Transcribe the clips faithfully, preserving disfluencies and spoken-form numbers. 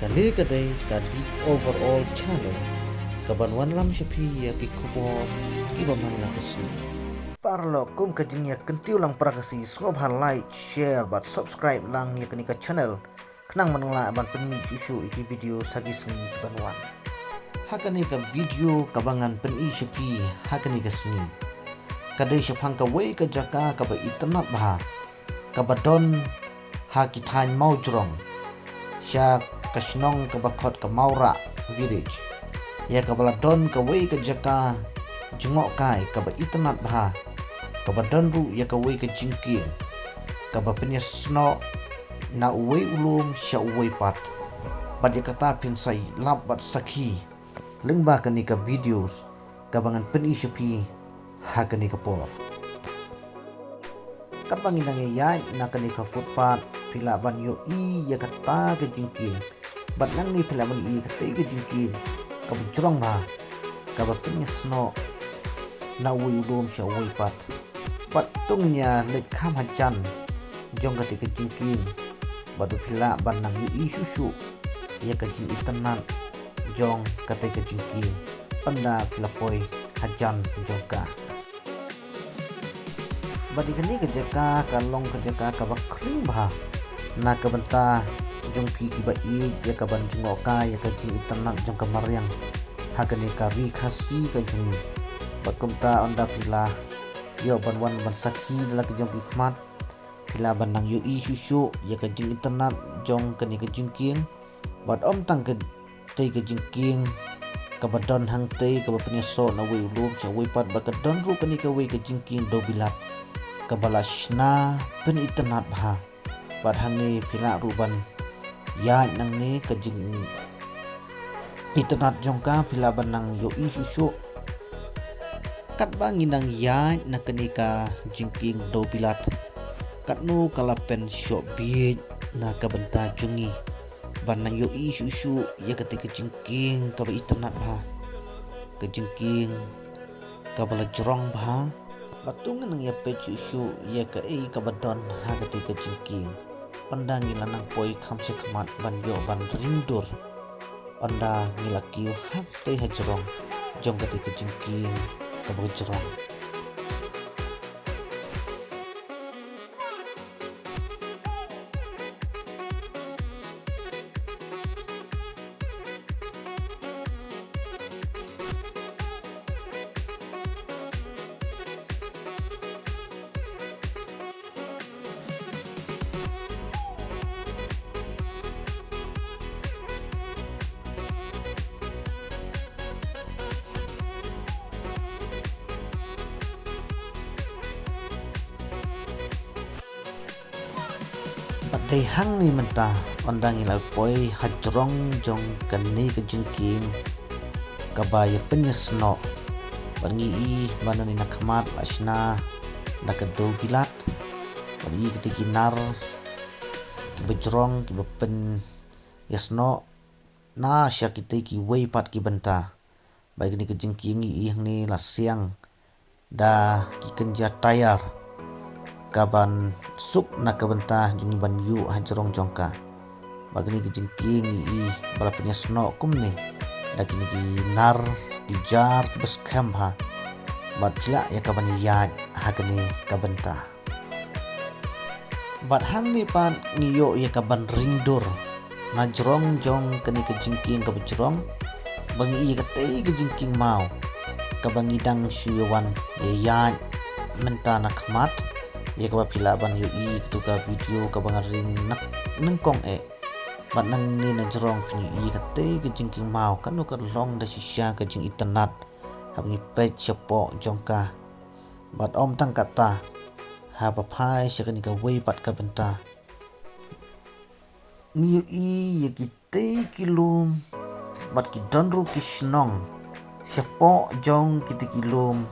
Kane ka dei ka The Overall Channel, kaban wanlam sha phi ïa ki khubor kiba man la ka sngi. Paralok, kum ka jingïakyntiew lang para ka sngi, sngewbha like, share bad subscribe lang ïa kane ka channel, khnang ban lah ban pynmih shuh shuh ïa ki video ha ki sngi kiban wan. Ha kane ka video kaba ngan pyni sha phi ha kane ka sngi, ka dei shaphang kawei ka jaka kaba itynnad bha, kaba don ha ki thaiñ Mawjrong, sha ka shnong kaba khot ka Mawrah Village, ïa kaba la don kawei ka jaka jngohkai kaba itynnad bha, kaba don ruh ïa kawei ka jingkieng kaba pynïasnoh na uwei u lum sha uwei pat. Bad ïa kata phin sa ïalap bad sakhi lyngba kane ka videos kaba ngan pyni sha phi ha kane ka por. Katba ngi dang ïaid na kane ka footpath, phi lah ban ïohi ïa kata ka jingkieng. Bad nangne phi lah ban ïohi ïa kata ka jingkieng kaba jrong bha, kaba pynïasnoh na uwei u lum sha uwei pat. Bad to ngin ïa leit kham hajan jong kata ka jingkieng, bad phi lah ban nang ïohi shuh shuh ïa ka jingitynnad jong kata ka jingkieng, ynda phi la poi hajan jong ka. Bad ïa kane ka jaka ka long ka jaka kaba khring bha na ka bynta jong phi kiba ïeit ïa kaban jngohkai ïa ka jingitynnad jong ka mariang ha kane ka ri Khasi ka jong ngi. Bad kumta, ynda phi la ïoh ban wan ban sakhi da la ka jong phi khmat, phi lah ban nang ïohi shuh shuh ïa ka jingitynnad jong kane ka jingkieng. Bad ym tang katei ka jingkieng kaba don hangtei kaba pynïasnoh na uwei u lum sha uwei pat, bad ka don ruh kane kawei ka jingkieng dewbilat kaba la shna pynitynnad bha. Bad hangne phi lah ruh ban ïaid nangne ka jingitynnad jong ka, phi lah ban nang ïohi shuh shuh. Katba ngi dang ïaid na kane ka jingkieng dewbilat, katno ka la pynshoh bieit na ka bynta jong ngi ban nang ïohi shuh shuh ïa kata ka jingkieng kaba itynnad bha, ka jingkieng kaba la jrong bha. Bad to ngin nang ïa peit shuh shuh ïa kaei kaba don ha kata ka jingkieng, ynda ngi la nang poi kham sha khmat ban ïoh ban ring dur, ynda ngi la kiew hangtei hajrong jong kata ka jingkieng kaba jrong. Bad dei hangne mynta, ynda ngi la poi hajrong jong kane ka jingkieng kaba ïa pynïasnoh, bad ngi i ba nangne na khmat la shna da ka dewbilat, bad ngi i kitei ki nar kiba jrong kiba pynïasnoh na sha kitei kiwei pat ki bynta. Bad kane ka jingkieng ngi i hangne la siang da ki kynja tayar kaban suk na ka bynta jong ngi ban ïuh hajrong jong ka. Bad kane ka jingkieng ngi i ba la pynïasnoh kumne da kine ki nar ki jar kiba skhem bha. Bad phi lah ïa kaban ïaid ha kane ka bynta. Bad hangne pat ngi ïoh ïa kaban ring dur na jrong jong kane ka jingkieng kaba jrong, ba ngi i ïa katei ka jingkieng maw kaba ngi dang shu ïa wan ïa ïaid mynta na khmat, ïa kaba phi lah ban ïohi kato ka video kaba nga ring na nyngkong eh. Bad nangne na jrong phin ïohi ïa katei ka jingkieng maw kano ka long da shisha ka jingitynnad haba ngi peit shapoh jong ka. Bad ym tang katta, haba phai sha kane kawei pat ka bynta, ngi ïohi ïa kitei ki lum bad ki don ruh ki shnong shapoh jong kitei ki lum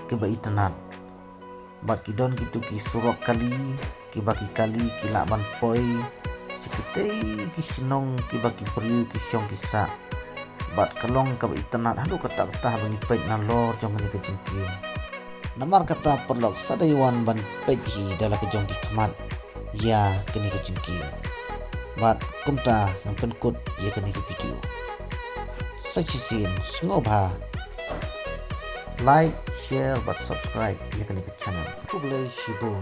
kiba itynnad. Bad ki don kito ki surok kali kiba ki kali ki lah ban poi sha kitei ki shnong kiba ki briew ki shong ki sah. Bad ka long kaba itynnad haduh katta katta haba ngi peit nalor jong kane ka jingkieng. Namar kata paralok, sa dei wan ban peit hi da la ka jong ki khmat ïa kane ka jingkieng. Bad kumta ngan pynkut ïa kane ka video. Sa shisien sngewbha like, share bad subscribe ïa kane ka channel. Khublei shibun.